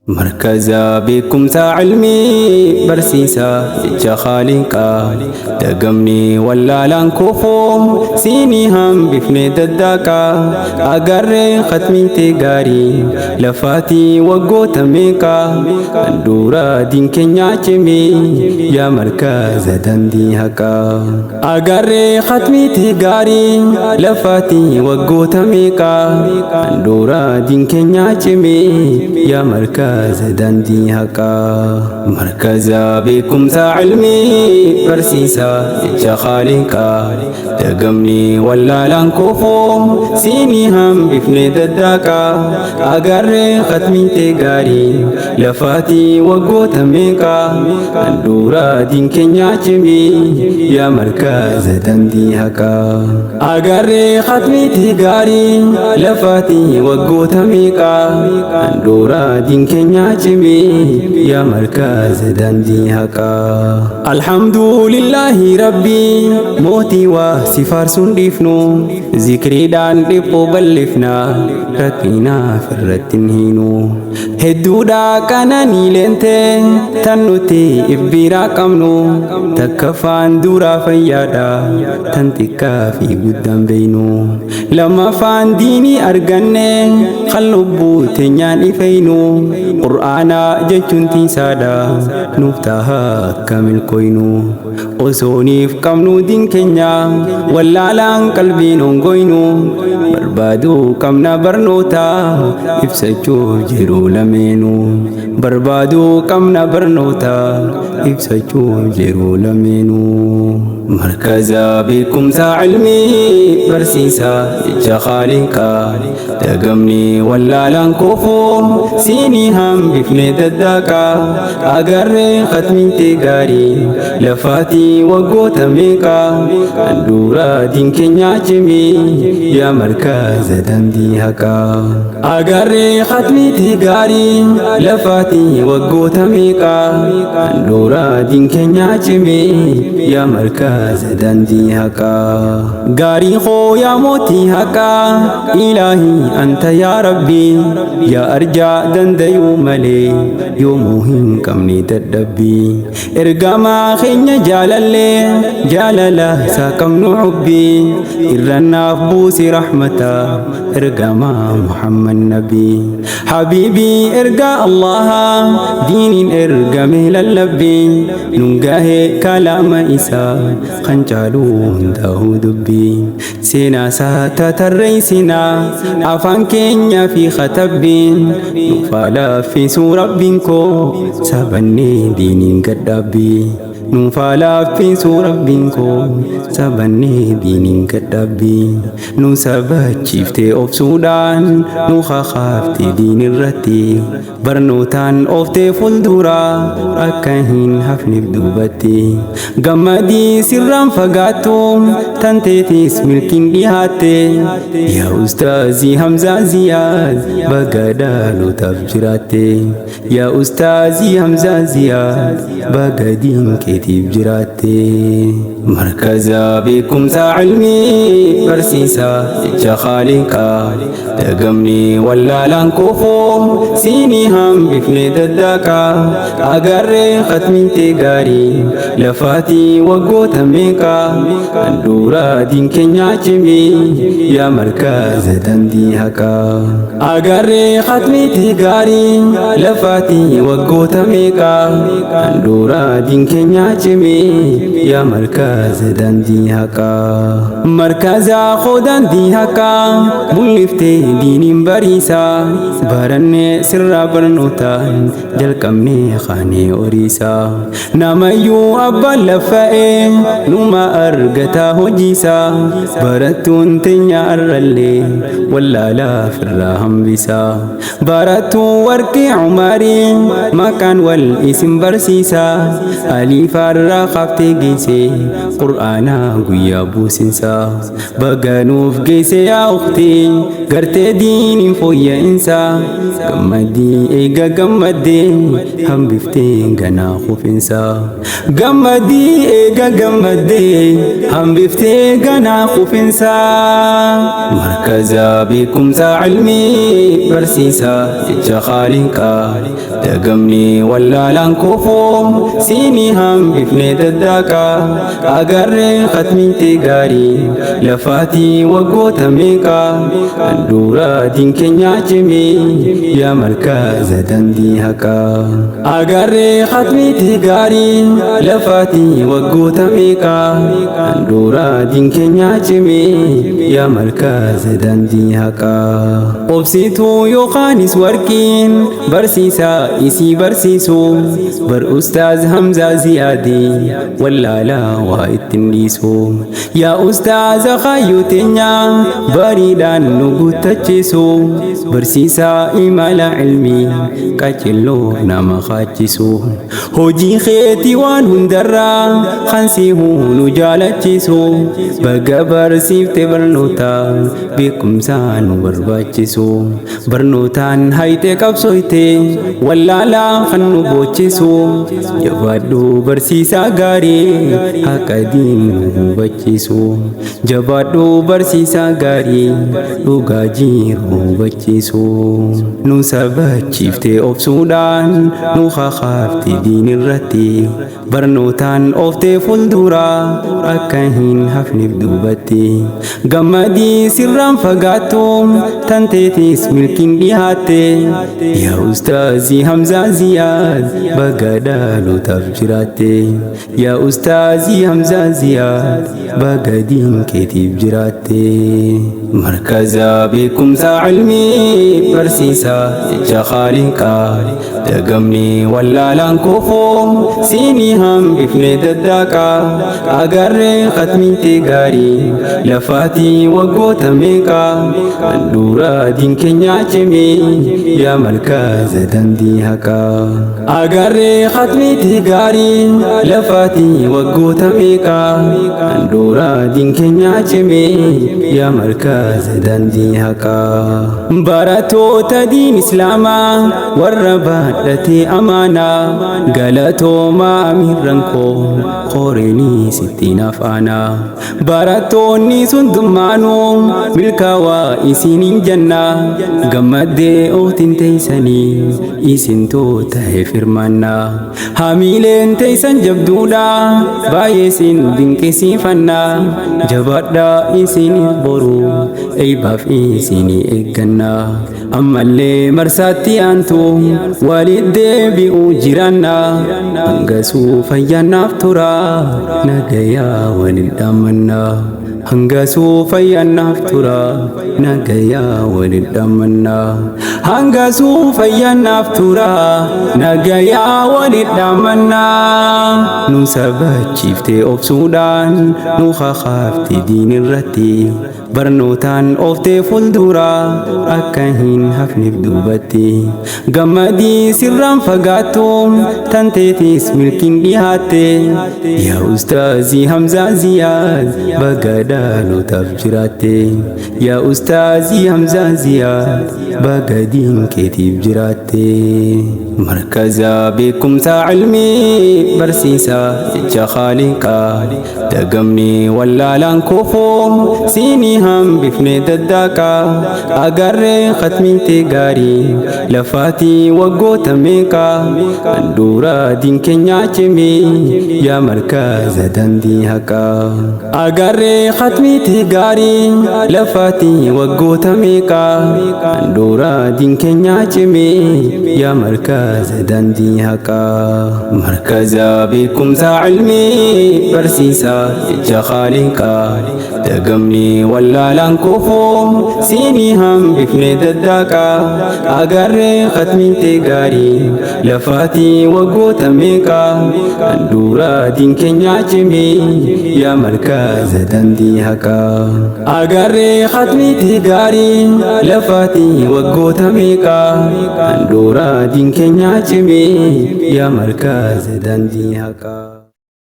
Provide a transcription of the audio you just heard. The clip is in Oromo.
Markaza beekumsa ilmii barsiisaa jecha Khaaliqaa, dagamni wallaalaan kufuu siinii hambifne daddaaqaa. Agarree khatmiinte gaarii lafaatii waggoota meeqaa, handhuura diin keenyaa cimee yaa markaza dandii haqaa. Agarree khatmiite gaarii lafaatii waggoota meeqaa, handhuura diin keenyaa cimee yaa markaza dandii haqaa. Markaza beekumsa ilmii barsiisaa jecha Khaaliqaa, dagamni wallaalaan kufuu siinii hambifne daddaaqaa. Agarree khatmiinte gaarii lafaatii waggoota meeqaa, handhuura diin keenyaa cimee yaa markaza dandii haqaa. Agarree khatmiite gaarii lafaatii waggoota meeqaa, handhuura diin keenyaa cimee yaa markaza dandii haqaa. Alhamdulillahi Rabbii mootii, waa si faarsuun dhiifnu, zikriidhaan dhiphoo bal'ifna, rakkinaaf irratti hin hiinu. Hedduudha qananii leentee tan nuti ibbiraa qabnu, takkaffaan duraa fayyaadha tan xiqqaa fi guddaan beeynu, lammaffaan diinii arganne kan lubbuu teenyaan ifeynu, Qur'aanaa jechuun tiisaadha nuuf taha akka milkoynu. Osooniif qabnu diin keenya wallaalaan qalbiin hongoynu, barbaaduu qabna barnoota ibsachuuf jiru lameenu, barbaaduu qabna barnoota ibsachuuf jiru lameenu. Markaza beekumsa ilmii barsiisaa jecha Khaaliqaa, dagamni wallaalaan kufuu siinii hambifne daddaaqaa. Agarree khatmiinte gaarii lafaatii waggoota meeqaa, handhuura diin keenyaa cimee yaa markaza dandii haqaa. Agarree khatmiite gaarii lafaatii waggoota meeqaa, handhuura diin keenyaa cimee yaa markaza dandii haqaa. Gaarii koo yaa mootii haqaa, Ilaahii anta yaa Rabbii, yaa arjaa dandayuu malee yoomuu hin qabne dadhabbii. Ergamaa keenya jaalallee jaalala isaa qabnu hubbii, irrannaaf buusi rahmata ergamaa Muhammad Nabii. Habiibii ergaa Allaha diiniin ergame lallabbii, nun gahee kalaama isaa kan caalu hundaa'uu dubbii. Seenaa isaa tatarreessinaa afaan keenya fi katabbiin, nuuf haa laaffisuu Rabbiin koo sabannee diiniin gadhaabbii. Nuuf haa laaffisuu Rabbiin koo sabannee diiniin gadhaabbii. Nu sabachiiftee obsuudhaan, nu kakaaftee diin irratti, barnootaan ooftee fuuldura akka hin hafneef duubatti. Gammadii sirraan fagaattu tanteetis milkiin dhihaatte, yaa Ustaazii Hamzaa Ziyaad baga dhaalootaaf jiraatte. Yaa Ustaazii Hamzaa Ziyaad baga diin keetiif jiraatte. Markaza beekumsa ilmii barsiisaa jecha Khaaliqaa, dagamni wallaalaan kufuu siinii hambifne daddaaqaa. Agarree khatmiinte gaarii lafaatii waggoota meeqaa, handhuura diin keenyaa cimee yaa markaza dandii haqaa. Agarree khatmiite gaarii lafaatii waggoota meeqaa, handhuura diin keenyaa cimee yaa markaza dandii haqaa. Markaza koo dandii haqaa mul'iftee diiniin bariisaa, barannee sirraa barnootaan jalqabnee kaanee horiisaa. Namayyuu abbaan laffa'ee numa argataa hojiisaa, barattuun teenya arrallee wallaalaa firraa hambisaa. Barattuu warqii Umarii maqaan wal isin barsiisaa, aliifaarraa kaaftee geesse Qur'aanaa guyyaa buusinsaa. Baganuuf geesse yaa ukhtii gartee diiniin fooyya'insaa, gammadii eega gammaddee hambiftee ganaa kufinsaa. Gammadii eega gammaddee hambiftee ganaa kufinsaa. Markaza beekumsa ilmii barsiisaa jecha Khaaliqaa. Dagamni wallaalaan kufuu siinii hambifne daddaaqa. Agarree khatmiinte gaarii lafaatii waggoota meeqa. Handhuura diin keenyaa cimee yaa markaza dandii haqaa. Agarree khatmiinte gaarii lafaatii waggoota meeqa. Handhuura diin keenyaa cimee yaa markaza dandii haqaa. Obsituu yookaanis warqiin barsiisaa isii barsiisu bar ustaaz Hamzaa Ziyaadii wallaalaa waa ittiin dhiisu. Yaa ustaaza kaayyoo teenyaa bariidhaan nu guuttachiisu barsiisaa imala ilmii qaccilloo nama kaachisu. Hojii keetii waan hundarraa kan siihuu nu jaalachiisu baga barsiifte barnoota beekumsaa nu barbaachisu. Barnootaan hayxee qabsooyte wallaalaa kan nu boochisu jabaadhu barsiisaa gaarii haqa diin nu hubachiisu. Jabaadhu barsiisaa gaarii dhugaa jiru hubachiisu. Nu sabachiiftee obsuudhaan nu kakaafte diin irratti barnootaan ooftee fuuldura akka hin hafneef duubatti. Gammadii sirraan fagaattu tanteetis milkiin dhihaatte. Yaa ustaazii Hamzaa Ziyaad baga dhalootaaf jiraatte. Yaa ustaazii Hamzaa Ziyaad baga diin keetiif jiraatte. Markaza beekumsa ilmii barsiisaa jecha khaaliqaa. Dagamni wallaalaan kufuu siinii hambifne daddaaqa. Agarree khatmiinte gaarii lafaatii waggoota meeqa. Handhuura diin keenyaa cimee yaa markaza dandii haqaa. Agarree khatmiinte gaarii lafaatii waggoota meeqa. Handhuura diin keenyaa cimee yaa markaza dandii haqaa. Barattoota diin islaamaa warra baadhatee amaanaa galatoomaa miirran koo qoreenii sitti naaf aanaa. Barattoonni sundummaanuu milkaawaa isiniin jannaa gammaddee ootiin teessanii isintoo ta'e firmaannaa. Hamiileen teessan jabduudha baay'ee isin dinqisiifannaa jabaadhaa isiniif boru eebbaaf isinii eeggannaa. Ammallee marsaatti aantu walit deebi'uu jiraannaa hangasuu fayyaannaaf tura nagayaa walin dhaammannaa. Hangasuu fayyaannaaf tura nagayaa walin dhaammannaa. Hangasuu fayyaannaaf tura nagayaa walin dhaammannaa. Nu sabachiiftee obsuudhaan nu kakaafte diin irratti barnootaan ooftee fuuldura akka hin hafneef duubatti. Gammadii sirraan fagaattu tanteetis milkiin dhihaatte. Yaa ustaazii Hamzaa Ziyaad baga dhalootaaf jiraatte. Yaa ustaazii Hamzaa Ziyaad baga diin keetiif jiraatte. Markaza beekumsa ilmii barsiisaa jecha khaaliqaa. Dagamni wallaalaan kufuu siinii hambifne daddaaqa. Agarree khatmiinte gaarii lafaatii waggoota meeqa. Handhuura diin keenyaa cimee yaa markaza dandii haqaa. Agarree khatmiinte gaarii lafaatii waggoota meeqa. Handhuura diin keenyaa cimee yaa markaza dandii haqaa. Markaza beekumsa ilmii barsiisaa jecha khaaliqaa. Dagamni wallaalaan kufuu siinii hambifne daddaaqa. Agarree khatmiinte gaarii lafaatii waggoota meeqa. Handhuura diin keenyaa cimee yaa markaza dandii haqaa. Agarree khatmiinte gaarii lafaatii waggoota meeqa. Handhuura diin keenyaa cimee yaa markaza dandii haqaa.